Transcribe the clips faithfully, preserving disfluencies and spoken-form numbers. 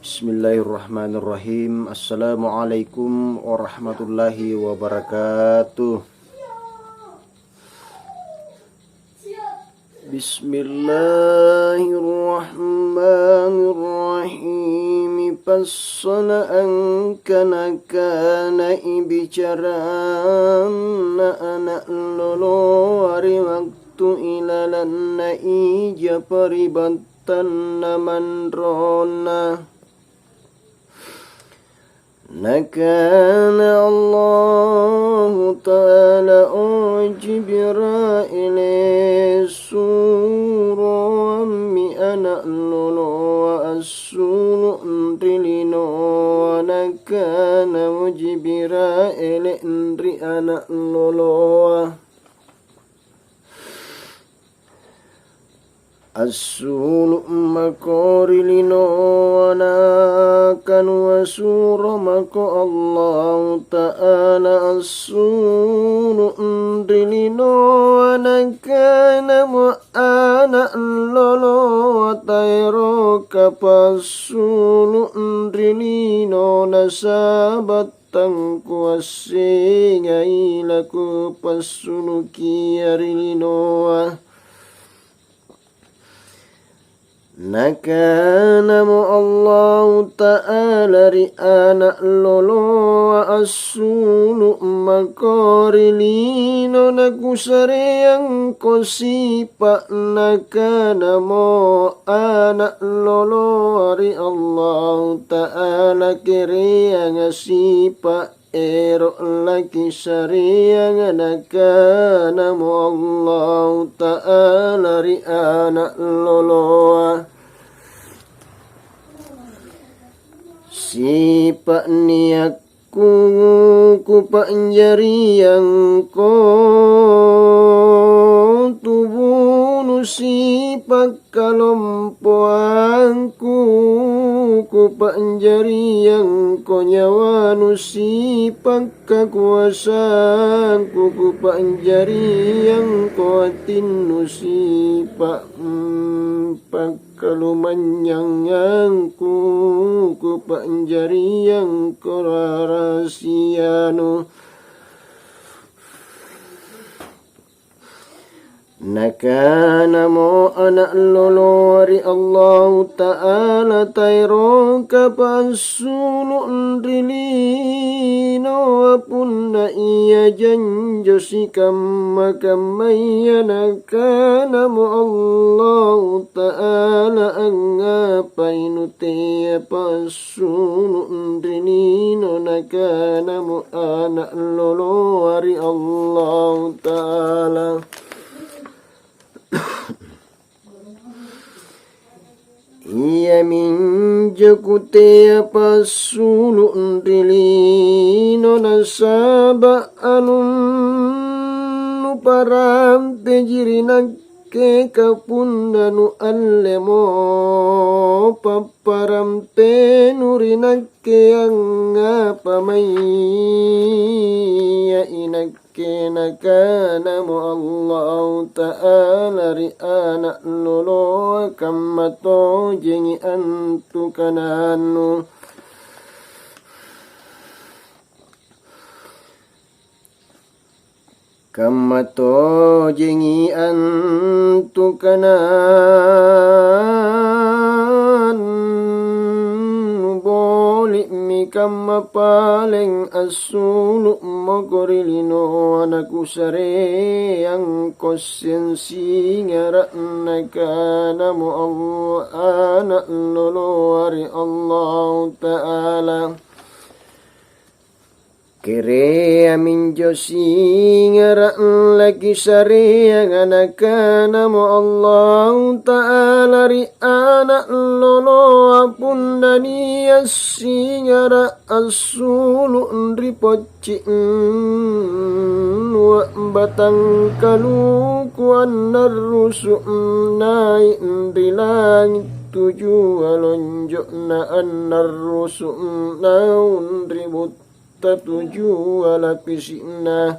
Bismillahirrahmanirrahim. Assalamualaikum warahmatullahi wabarakatuh. Bismillahirrahmanirrahim. Passala angkana-kanai bicaranna ana' loloa ri wattu ilalanna ija paribattanna manronna. Nakana Allahu Ta'ala, "O Jibrail, suroammi ana' loloa assulu' ri linoa." Nakanamo Jibrail ri ana' loloa, "Assulu' mako ri linoa, nakanu asuro mako Allahu Ta'ala assulu' ri linoa." Nakanamo ana' loloa, "Taeroka passulu' ri lino, nasaba' tangkuassengai lakupassulukia ri linoa." Nakanamo Allahu Ta'ala ri ana' loloa, "Assulu' mako ri lino, nakusareangko sipa'." Nakanamo ana' loloa ri Allahu Ta'ala, "Kereanga sipa' ero' lakisareanga?" Nakanamo Allahu Ta'ala ri ana' loloa, "Sipa' niakku kupa'jariangko tubunu, sipa' kalompoangku kupa'jariangko nyawanu, sipa' kakoasangku kupa'jariangko atinnu, sipa' pakkalumanynyangangku kupa'jariangko rahasianu." Nakanamo ana' loloa ri Allahu Ta'ala, "Taeroka passulu' ri linoa punna iaji anjo sikamma-kammaya." Nakanamo Allahu Ta'ala, "Angngapai nutea pas sulu' ri lino?" Nakanamo ana' loloa ri Allahu Ta'ala, "Iaminjo kutea passulu' ri lino, nasaba' anunnu parampeji ri nakke, ka punna nuallemo papparampenu ri nakke, angngapa maia inakke?" Nakanamo Allahu Ta'ala ri ana' loloa, "Kamma tojengi antu kanannu." Kamma tojengi antu kanannu, boli'mi kamma paleng assulu' mako ri linoa, nakusareangko siang singara'. Nakanamo Allahu ana' loloa ri Allahu Ta'ala, "Kereaminjo singara' lakisareanga." Nakanamo Allahu Ta'ala ri ana' loloa, "Punna nia' singara' assulu' ri pocci'nua batangkaluku annarrusu' nai' ri langi' tujua lonjo'na, annarrusu' naung ri butta tujua lapisi'na.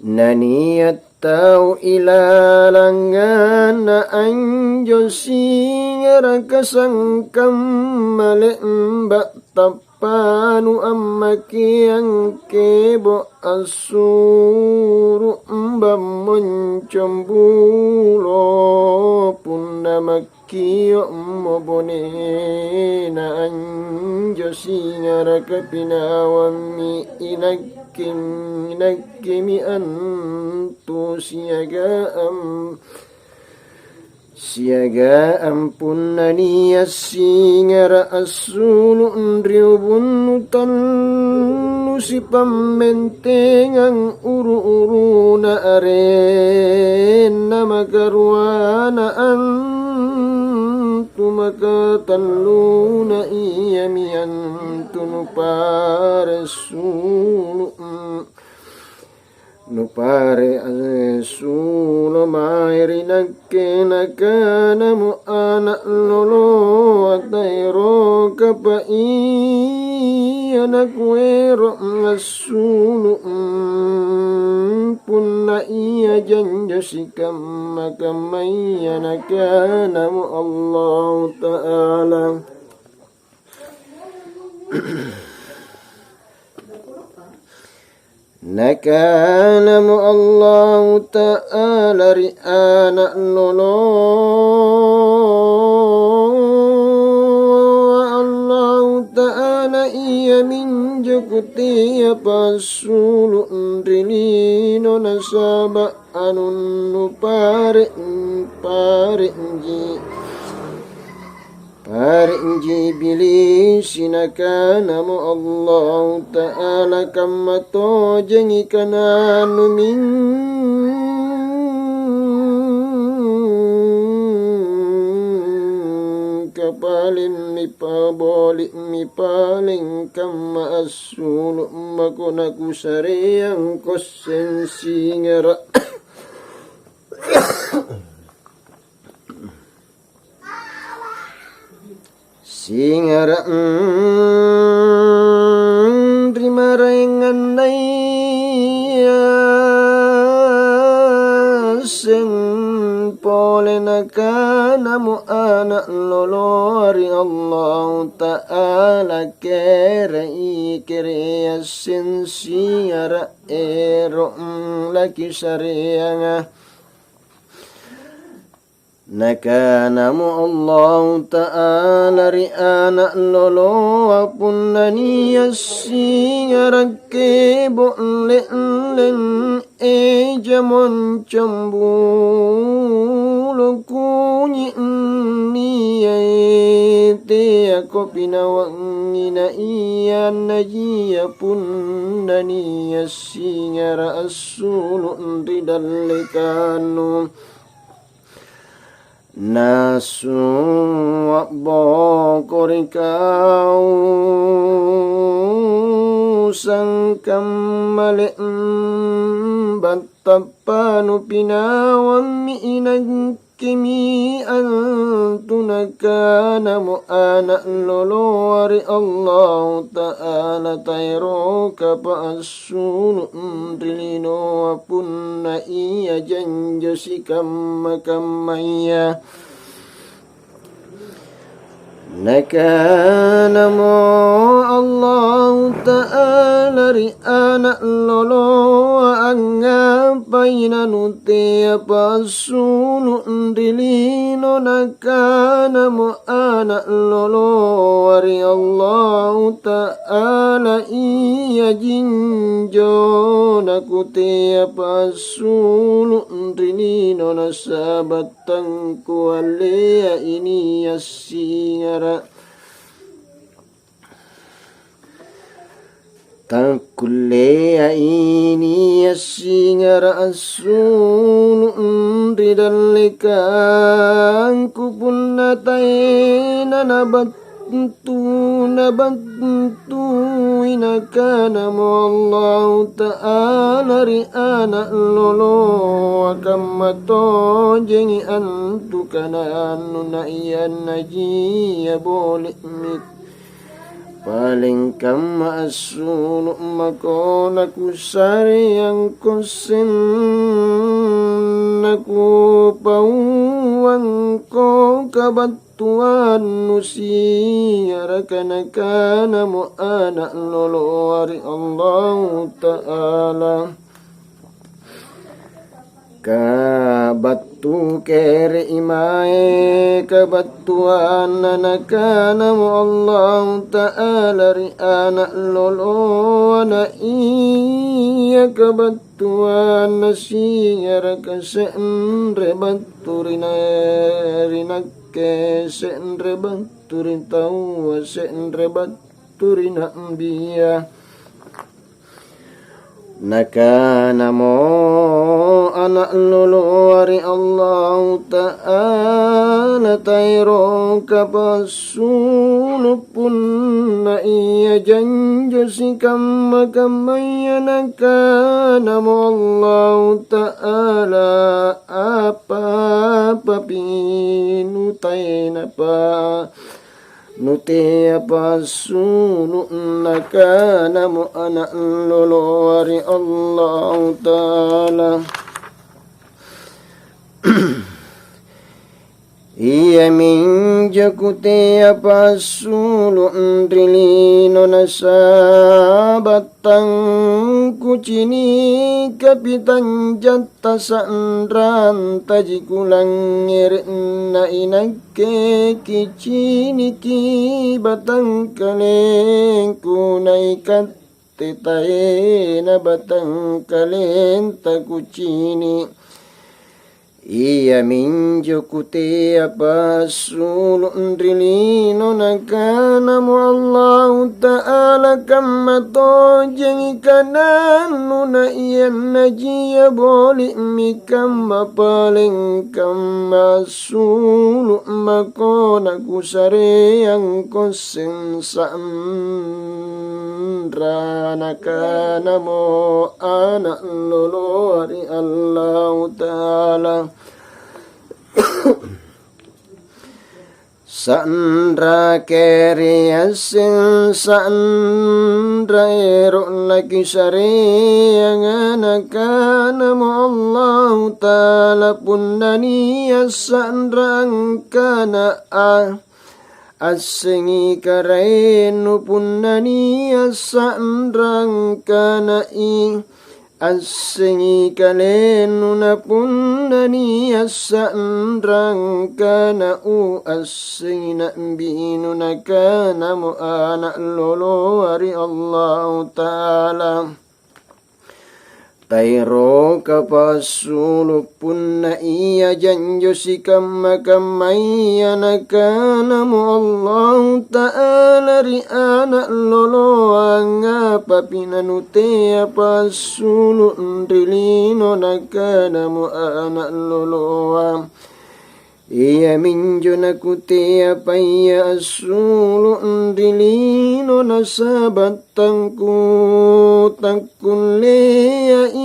Nania' tau ilalanganna anjo singaraka sangkamma le'ba' tappanu ammakeang kebo' assuru' bammong combulo punna mak- Kio'mo bonena anjo singaraka pinawammi inakke, inakkemi antu siaga am-, siaga ampunna nia' singara' assulu' ri ubunnu tallu sipammentengang uru-uruna arenna makaruana antu makatalluna iami antu nupare' sulu'. Nupare' assulo mae ri nakke, nakanamo ana' loloa, "Taerokapa ia nakuero' assulu', punna ia janjo sikamma-kammaya?" Nakanamo Allahu Ta'ala, Nakanamo Allahu Ta'ala ri ana' loloa, Allahu Ta'ala, iaminjo kutea passulu' ri lino nasaba' anunnu pare', pare'ji. Pare'ji Iblisi, nakanamo Allahu Ta'ala, "Kamma tojengi kanannu mingka palemmi paboli'mi paleng kamma assulu' mako nakusareangko seng singara'." Singara', mm, ri maraengannaya seng pole nakanamo ana' loloa ri Allahu Ta'ala, "Kere'i, kere'a seng singara' ero', mm, lakisareanga." Nakanamo Allahu Ta'ala ri ana' loloa, "Punna nia' singara' kebo' le'leng eja moncong bulo kunyi' niae, teako pinawangi na ia annajia punna nia' singara' assulu' ri dallekannu." Nassu a'boko ri kau sangkamma le'ba' tappanu pinawammi inakkemi antu nakanamo ana' loloa ri Allahu Ta'ala, "Taerokapa assulu' ri linoa punna ia janjo sikamma-kammaya?" Nakanamo Allahu Ta'ala ri ana' loloa, "Angngapai nanutea passulu' ri lino?" Nakanamo ana' loloa ri Allahu Ta'ala, "Iajinjo nakutea passulu' ri lino, nasaba' tangkualleai nia' singara'." Takkulleai nia' singara' assulu' ri dallekangku punna taena nabattu, nabattui. Nakanamo Allahu Ta'ala ri ana' loloa, "Kamma tojengi antu kanannu na ia annajia boli'mi Paleng kamma assulu' mako nakusareangko seng, nakupauangko kabattuang nusiaraka. Nakanamo ana' loloa ri Allahu Ta'ala, "Kabattu kere'i mae kabattuanna." Nakanamo Allahu Ta'ala ri ana' loloa, "Na ia kabattuanna siaraka se're battu ri na-, ri nakke, se're battu ri taua, se're battu ri na'bia." Nakanamo ana' loloa ri Allahu Ta'ala, "Taeroka passulu' punna ia janjo sikamma-kammaya." Nakanamo Allahu Ta'ala, "Apa-apapi nutaenapa nutea passulu'?" Nakanamo ana' loloa ri Allahu Ta'ala, "Iaminjo kutea passulu' ri lino nasaba' tangkucinikapi tanjatta sa'rantaji kulangngere'. Na inakke kiciniki batangkalengku, na ikatte taena batangkalenta kucini'. Iaminjo kutea passulu' ri lino." Nakanamo Allahu Ta'ala, "Kamma tojengi kanannu, na iannajia boli'mi kamma paleng kamma assulu' mako nakusareangko seng sa'ra." Nakanamo ana' loloa ri Allahu Ta'ala, "Sa'ra kereasseng, sa'ra ero' lakisareanga." Nakanamo Allahu Ta'ala, "Punna nia' sa'ra angkana a, assengi karaennu, punna nia' sa'ra angkana i, assengi kalennu, na punna nia' sa'ra angkana u, assengi na'binu." Nakanamo ana' loloa ri Allahu Ta'ala, "Taeroka passulu' punna ia janjo sikamma-kammaya." Nakanamo Allahu Ta'ala ri ana' loloa, "Angngapapi nanutea passulu' ri lino?" Nakanamo ana' loloa, "Iaminjo nakutea paia assulu' ri lino, nasaba' tangku-, takkulleai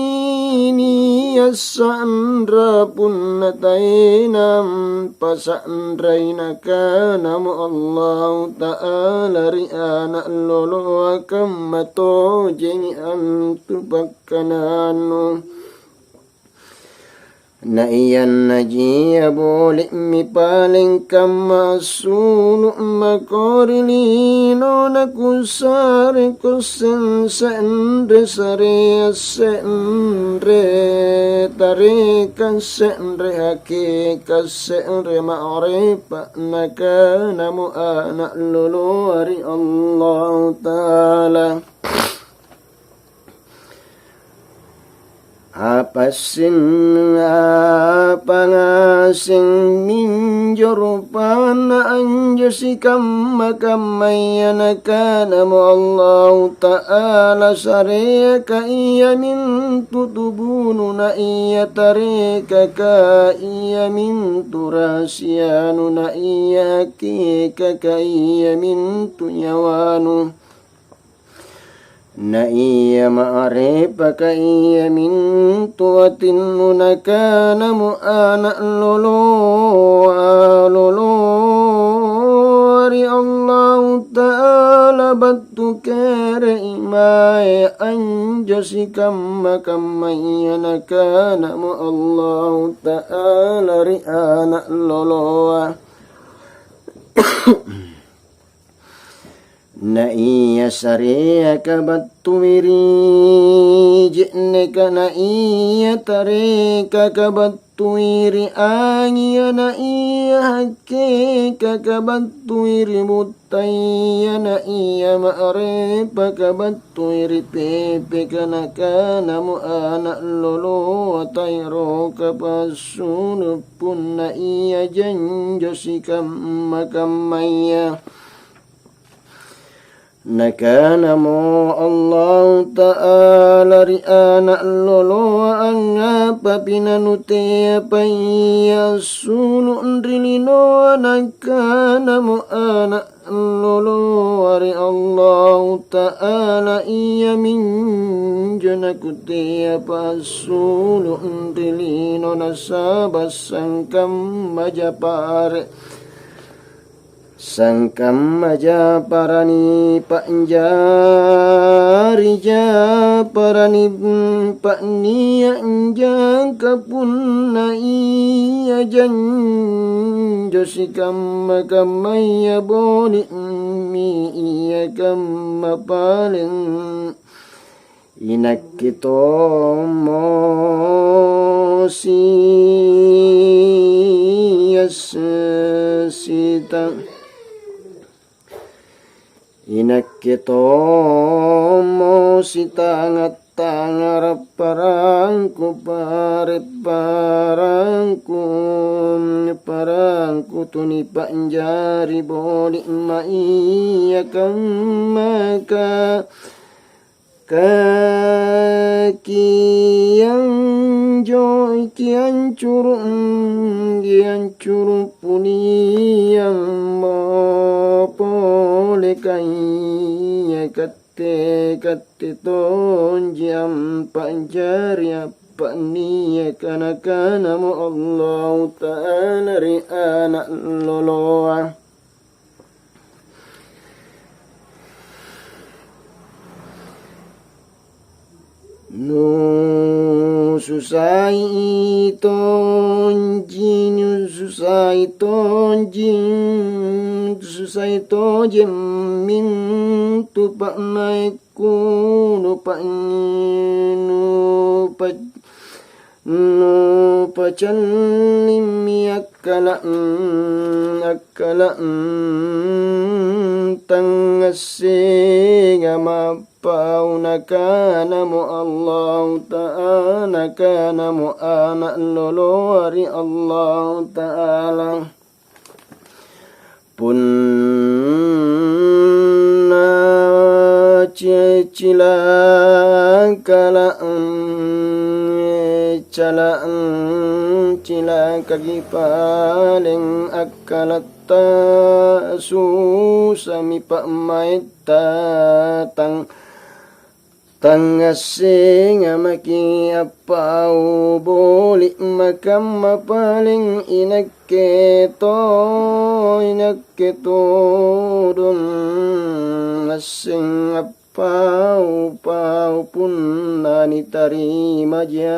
nia' sa'ra punna taenampa sa'rai." Nakanamo Allahu Ta'ala ri ana' loloa, "Kamma tojengi antu pakkanannu. Na iannajia boli'mi paleng kamma assulu' mako ri lino, nakusareko seng se're sarea, se're tareka, se're hakeka, se're ma'repa." Nakanamo ana' loloa ri Allahu Ta'ala, "Apa seng, apa ngaseng minjo rupanna anjo sikamma-kammaya?" Nakanamo Allahu Ta'ala, "Sareaka iamintu tubunu, na ia tarekaka iamintu rahasianu, na ia hakekaka iamintu nyawanu, na ia ma'repaka iamintu atinnu." Nakanamo ana' loloa, loloa ri Allahu Ta'ala, sikamma-kammaya. Nakanamo Allahu Ta'ala ri ana' loloa, "Na ia sareaka battui ri je'neka, na ia tarekaka battui ri angia, na ia hakkekaka battui ri buttaya, na ia ma'repaka battui ri pepeka." Nakanamo ana' loloa, "Taeroka passulu' punna ia janjo sikamma-kammaya." Nakanamo Allahu Ta'ala ri ana' loloa, "Angngapapi nanuteapa ia assulu' ri linoa?" Nakanamo ana' loloa ri Allahu Ta'ala, "Iaminjo nakuteapa assulu' ri lino, nasaba' sangkammaja pare-, sangkammaja parani pa'jari, ja parani pa'nia' jangka. Punna ia janjo sikamma-kammaya, boli'mi ia kamma paleng." Inakke tommo siassita-, inakke tommo sitanga-tangara' parangku, pare' parangku, parangku tunipa'jari, boli'ma ia kammaka. Ka kianjo-, kiancuru', kiancuru' puniammo pole, kaia katte, katte tonji ampa'jari appa'niaka. Nakanamo Allahu Ta'ala ri ana' loloa, "Nususai tonji, nususai tonji, nususai tojeng mintu pa'maikku, nupa-, nupa-, nupacallimmi akkala-, akkala-, tangngassenga mappau." Nakanamo Allahu Ta'ala, nakanamo ana' loloa ri Allahu Ta'ala, "Punna ci-, cilaka la-, cala'ang cilakaki paleng akkalatta, susami pa'maetta, tang-, tangngassenga maki' appau, boli'ma kamma paleng inakke to, inakke todong ngasseng appau-pau punna nitarimaja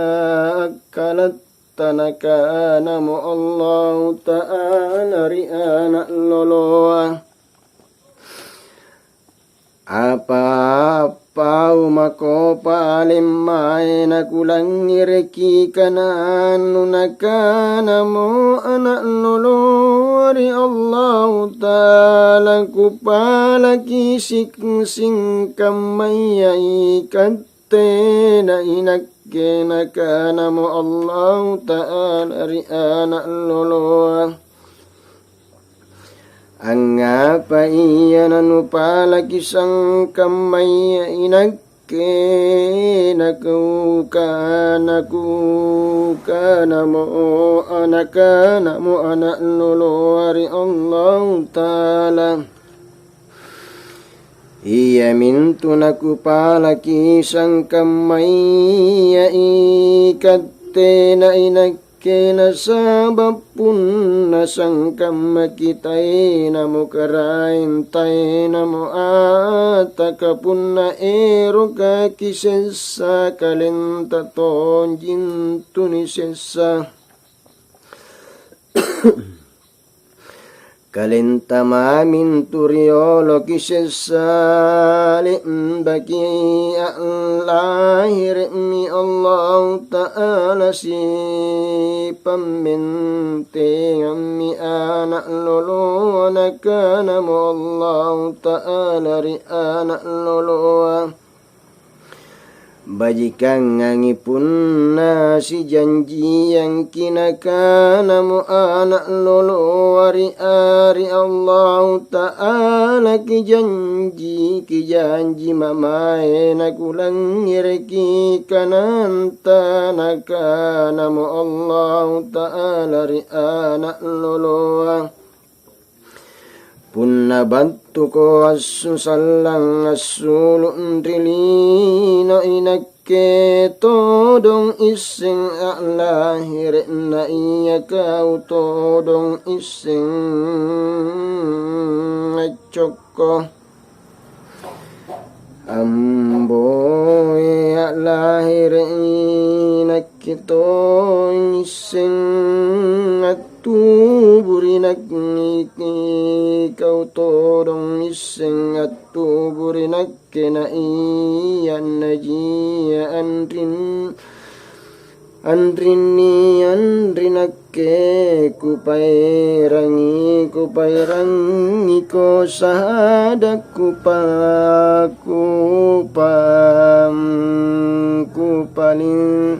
akkalatta." Nakanamo Allahu Ta'ala ri ana' loloa, "Apa appau mako paleng mae nakulangngereki kanannu?" Nakanamo ana' loloa ri Allahu Ta'ala, "Kupalaki sing-, singkammaya ikat-, tena inakke." Nakanamo Allahu Ta'ala ri ana' loloa, "Angngapa ia nanupalaki sangkammaya inakke?" Nakuka-, nakukanamo, nakanamo ana' loloa ri Allahu Ta'ala, "Iamintu nakupalaki sangkammaya ikatte na inakke, nasaba' punna nasangkammaki taenamo karaeng, taenamo ataka, punna erokaki sessa kalenta tonjintu nisessa. Kalenta mamintu rioloki sessa, le'baki a'lahere'mi Allahu Ta'ala sipammenteammi ana' loloa, nakanamo Allahu Ta'ala ri ana' loloa, bajikangangi punna sijanjiangki. Nakanamo ana' loloa ri, a, ri Allahu Ta'ala, kijanji, kijanji mamae nakulangngereki kananta. Nakanamo Allahu Ta'ala ri ana' loloa, punna battuko assusallang assulu' ri lino, inakke todong isseng a'lahere'na, ia kau todong isseng accokko. Amboe, a'lahere'i nakke tong isseng attubu ri nakke, kau todong isseng attubu ri nakke, na ia annajia anrin-, anrinni anri nakke, kupaerangi, kupaerangiko sahada', kupa-, kupa-, kupali-,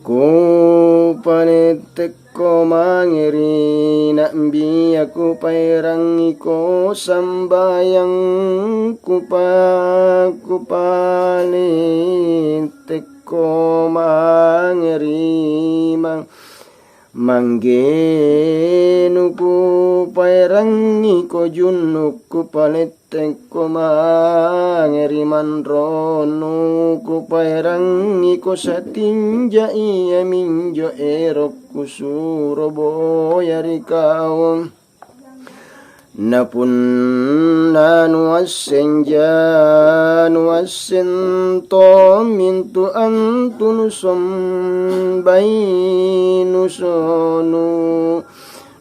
kupaletekko mange ri na'bia, kupaerangiko sambayang, kupa-, kupaletek ko mange ri mang-, manggenu, kupaerangiko junnu', kupalettekko mange ri manronu, kupaerangiko satinja, iaminjo ero' kusuro boya ri kau. Na punna nuassenja, nuasseng tommintu antu nusombai, nusonu,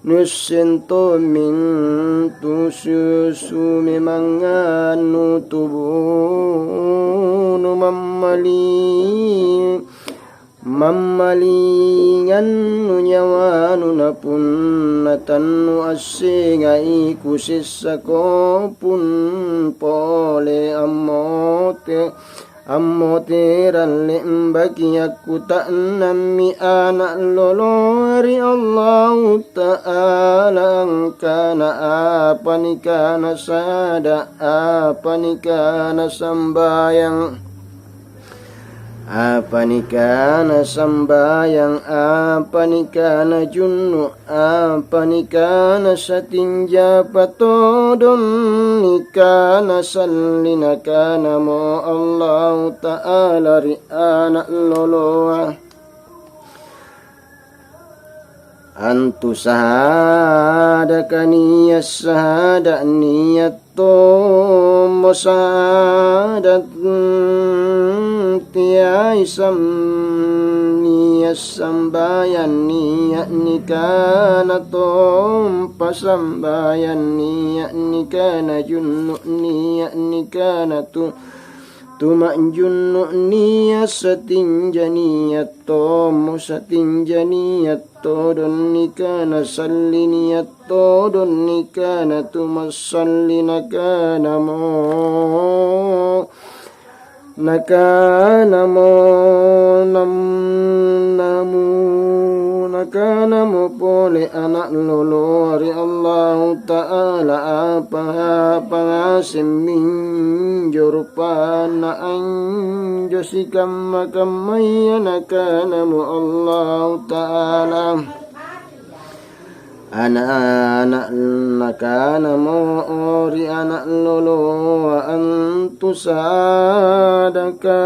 nuasseng tommintu susu memang anu tubu numammali. Mammalingannu nyawanu, na punna tannuassengai kusessako pung pole ammote-, ammoterang, le'baki akkuta'nammi ana' loloa ri Allahu Ta'ala angkana apa nikana sada, apa nikana sambayang. Apa nikana sambayang, apa nikana junnu', apa nikana satinja, apa todong nikana salli. Nakanamo Allahu Ta'ala ri ana' loloa, antu sahadaka nia' sahada', nia' tommo sahada', teai sam-, nia' sambayang, nia' nikana tompa sambayang, nia' nikana junnu', nia' nikana tu-, tuma'junnu', nia' satinja, nia' tommo satinja, nia' todong nikana salli, nia' todong nikana tumassalli. Nakanamo, nakanamo nam-, namu-, nakanamo pole ana' loloa ri Allahu Ta'ala, apa-apa ngaseng minjo rupanna anjo sikamma-kammaya. Nakanamo Allahu Ta'ala, ana'-ana', nakanamo ri ana' loloa, "Antu sadaka,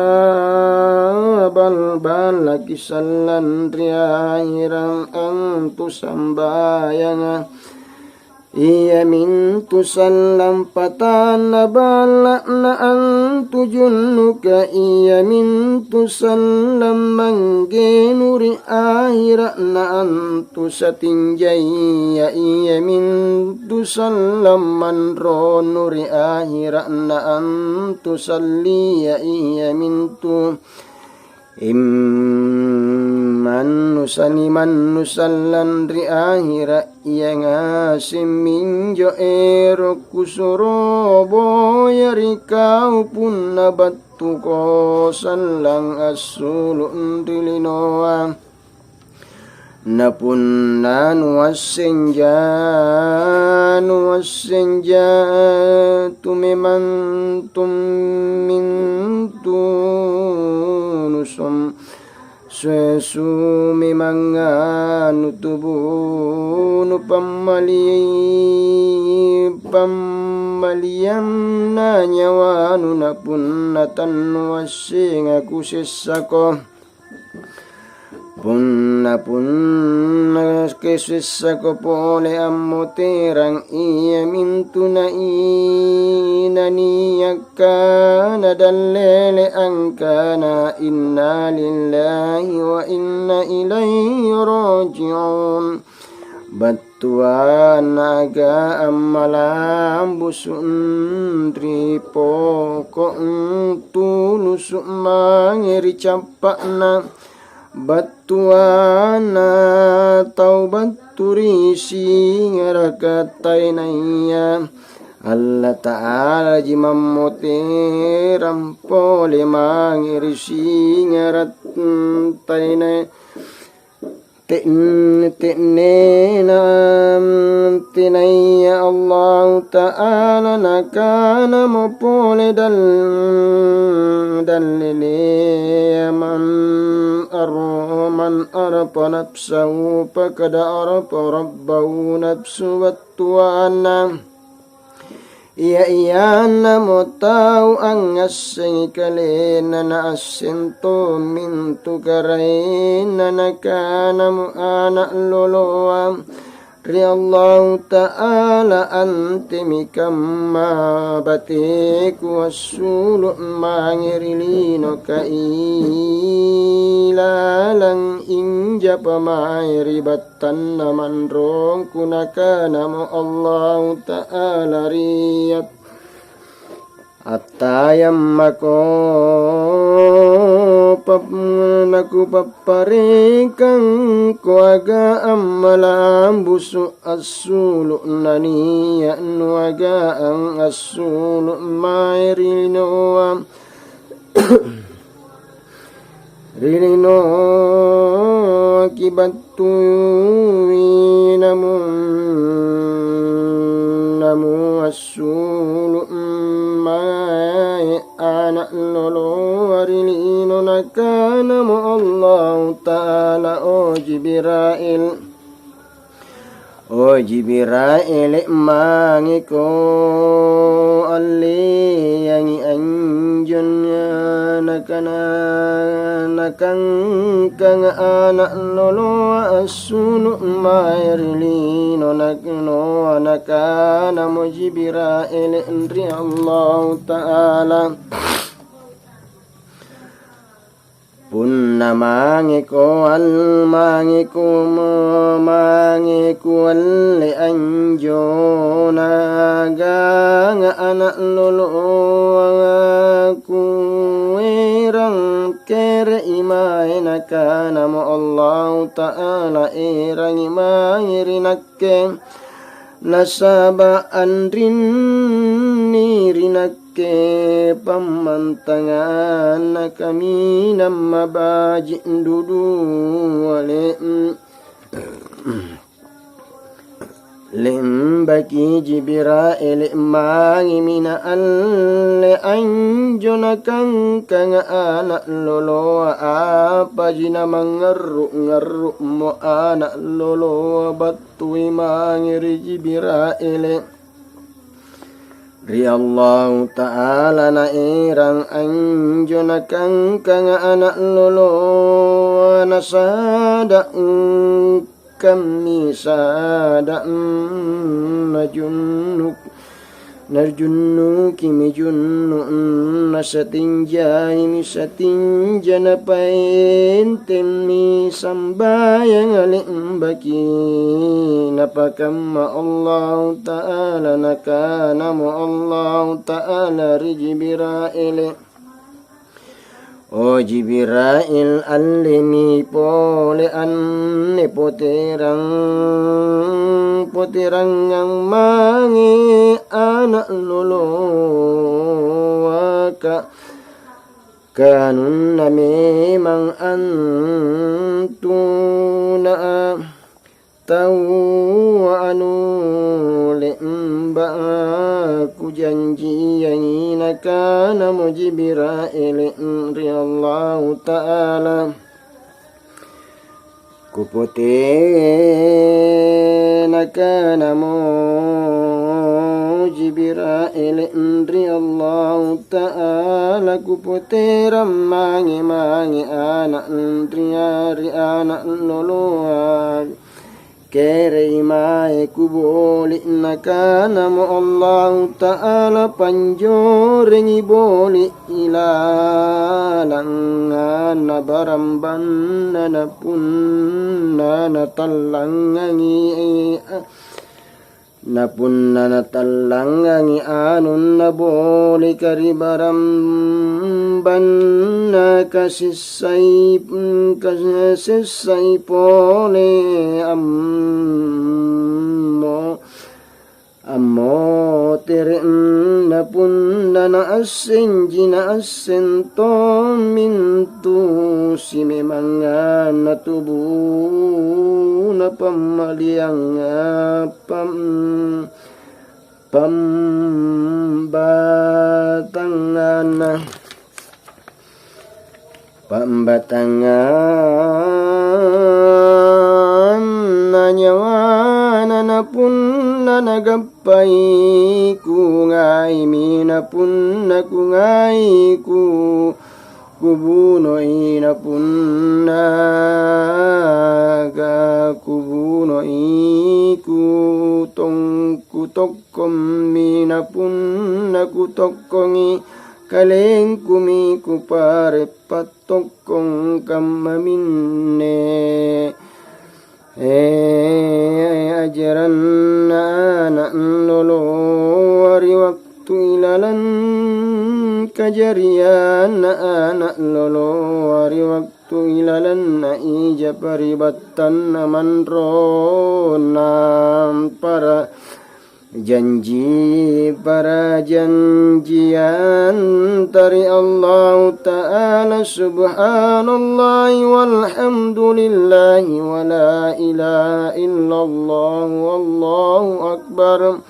bal-ballaki sallang ri ahera', antu sambayanga, iamintu sallang patanna balla'na, antu junnuka, iamintu sallang manggenu ri ahera', na antu satinjaya, iamintu sallang manronu ri ahera', na antu sallia, iamintu immannu sanimannu sallang ri ahera'." Ia ngaseng minjo ero' kusuro boya ri kau punna battuko sallang assulu' ri linoa. Na punna nuassenja, nuassenja, tu memang tummintu nusum-, suesu memang anu tubunu pammali-, pammalianna nyawanu, na punna tannuassenga kusessako. Punna, punna kisessako pole ammoterang, iamintu nai-, naniakkana dallele angkana, "Inna lillahi wa inna ilaihi raji'un." Battuanna aga ammalambusu' ri poko' tulusu' mange ri cappa'na, battuanna tau battu ri singaraka taenaya. Allata'alaji mammoterang pole mange ri singara' taenaya. Te'ne-, te'nena tenaya Allahu Ta'ala nakanamo pole dal-, dallelea, "Man ar-, man arafa nafsahu faqad arafa rabbahu." Nafsu battuanna. Ia-iannamo tau angngassengi kalenna naasseng tommintu Karaenna, nakanamo ana' loloa ri Allahu Ta'ala, "Antemi kamma bateku assulu' mange ri linoka ilalang injapa mae ri bat-, tanna manrongku." Nakanamo Allahu Ta'ala ri at-, "Attayammako, pap-, nakupapparekangko aga ammalambusu' assulu' nania' nuagaang assulu' mae ri linoa." Ri linoaki battui namu-, namuassulu' mae ana' loloa ri lino, nakanamo Allahu Ta'ala, "O Jibril, O Jibril, mangeko alleangi anjo nakana-, nakangkanga ana' loloa assulu' mae ri lino." Nak-, noa nakanamo Jibril ri Allahu Ta'ala, "Punna mangeko al-, mangeko mo-, mange kualle anjo naaganga ana' loloa kuerang, kere'i mae." Nakanamo Allahu Ta'ala, "Erangi mae ri Nakke, nasaba' anrinni ri Nakke pammantanganna kaminang mabaji' duduale." Le'baki Jibra'il mangemi naalle anjo nakangkanga ana' loloa, apaji namangngarru'-ngarru'mo ana' loloa battui mange ri Jibra'il. Ri Allahu Ta'ala naerang anjo nakangkanga ana' loloa nasada' ungkammi sada', mm, najunnu', najunnukimi junnu', mm, nasatinjaimi satinja, napaentemmi sambayanga le'baki. Napakamma Allahu Ta'ala, nakanamo Allahu Ta'ala ri Jibra'il, "O Jibra'il, allemi pole anne poterang, poterangang mange ana' loloaka." Kanunna memang antu na taua anu le'ba' kujanjiangi, nakanamo Jibra'il ri Allahu Ta'ala. Kupote-, nakanamo Jibra'il ri Allahu Ta'ala, "Kupoterang mange-mange ana' ri ana' loloa. Kerei mae kuboli'." Nakanamo Allahu Ta'ala, "Panjorengi boli' ilalanganna barambanna, napunna natallangngangi, napunna natallangngangi anunna bolika ri barambanna, kasissai, kasissai pole ammo." Ammotere'na punna naassenji, naasseng tommintu simemanganna tubuna pammalianga, pam-, pambatanganna. Pambatanganna nyawana, napunna nagappai kungaimi, napunna kungaiku kubunoi, napunna ga-, kubunoi kutong-, kutokkommi, napunna kutokkongi kalengkumi kupare' pattong kong kammaminne. Eh, ajaranna ana' loloa ri wattu ilalang kajarianna ana' loloa ri wattu ilalanna ija paribattanna manronna para janji parajanjianta ri Allahu Ta'ala. Subhanallahi walhamdulillahi wa la ilaha illallah wallahu akbar.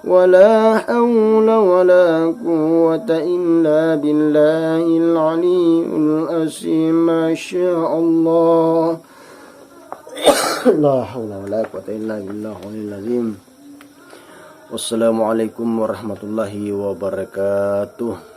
Wa la haula wa la quwwata illa billahil aliyyil azim. Masya Allah. La haula wa la quwwata illa billahil aliyyil azim. Wassalamualaikum warahmatullahi wabarakatuh.